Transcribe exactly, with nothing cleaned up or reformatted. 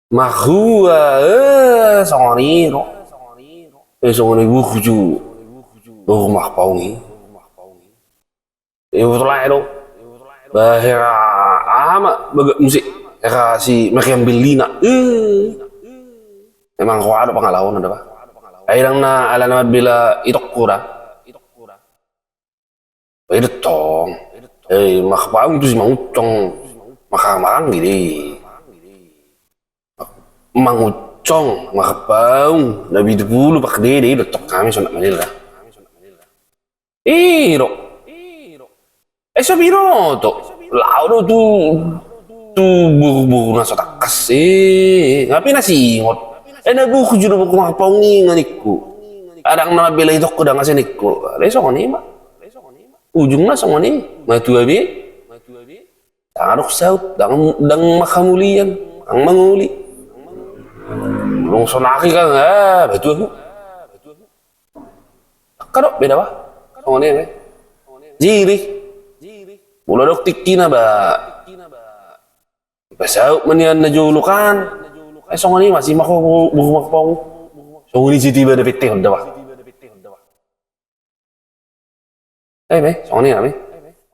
Marhua, eh, songon i do. Eh, songon i burju boru Marpaung i. Eh, boto lae do. Ba hera aha ma bagak muse, hera si Meriam Bellina. Eh. Emang roa do pangalaona da ba. Ai ndang na ala na mambela itongku da. Ba i do tong. Eh, Marpaung tusi manguncong, marhaha maranggi do i. Manguncong, Marpaung, na pitu pulu pakde do i do tong hami songon na manila. I do. Eh, so binoto. Laho do tu, tu boru-boru na so tangkas. Eh, nga pe na siingot. Eh, na burju do boru Marpaung i nga ningku. Ndang na mambela itongku da nga sai ningku. Alai songon i ma. Ujungna songon i, matua be. Ndang adong saut, ndang, ndang manghamulian, ndang mangoli. Dung sonari kan, ah, matua be. Angka do beda ba. Songon i be. Jiri. Molo adong tingkina ba. Pasaut ma nian na jolo kan. Eh, songon i ma si Marpaung. Songon i si tiba da pete on da ba. Eh, be, songon i, be.